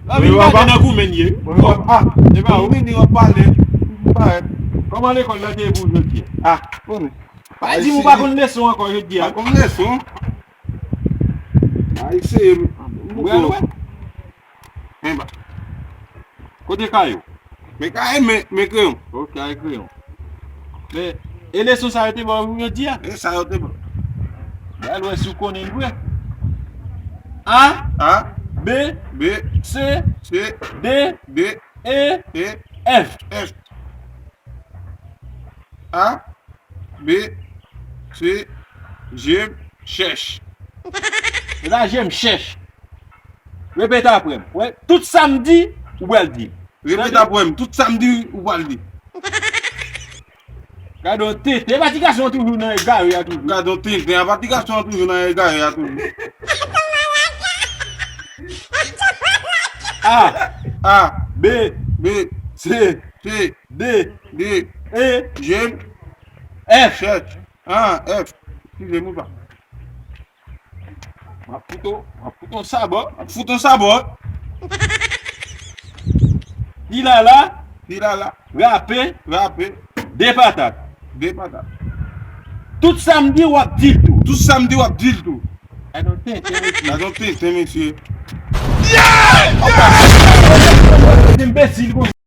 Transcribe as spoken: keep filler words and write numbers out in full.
Sa vin gade nan goumen ye. Ah, e pa ou. Vini w ap pale. Kòman lekòl la te ye pou jodi a? Ah, konnen. Pa di m ou pa konn leson ankò jodi a. Pa konn leson. Ay, se. Ou pral wè. Men ba. Kote kaye w? Men kaye, men, men kreyon. Ok, kaye, kreyon. Men, e leson sa yo te ba w jodi a? E sa yo te ba. Al wè si w konnen l vre. A, A, B, B, C, C, D, D, E, E, F. F. A, B, C, J, chèch. E la, J, chèch. Repete apre m. Wè, tout sa m di, ou pral di. Repete apre m. Tout sa m di, ou pral di. Gade yon tenten. E pa ti gason an toujou nan egare a toujou. Gade yon tenten. E pa ti gason an toujou nan egare a toujou. A, A, B, B, C, C, D, D, E, J, F. Chèch. Ah, F. Eskize m, pa. M ap fout ou, m ap fout ou sabò. M ap fout ou sabò. Tilala. Tilala. Rape. Rape. De patat. De patat. Tout sa m di, w ap di l tou. Tout sa m di, w ap di l tou. Gade yon tenten, mesye. Gade yon tenten, mesye. Enbesil konsa.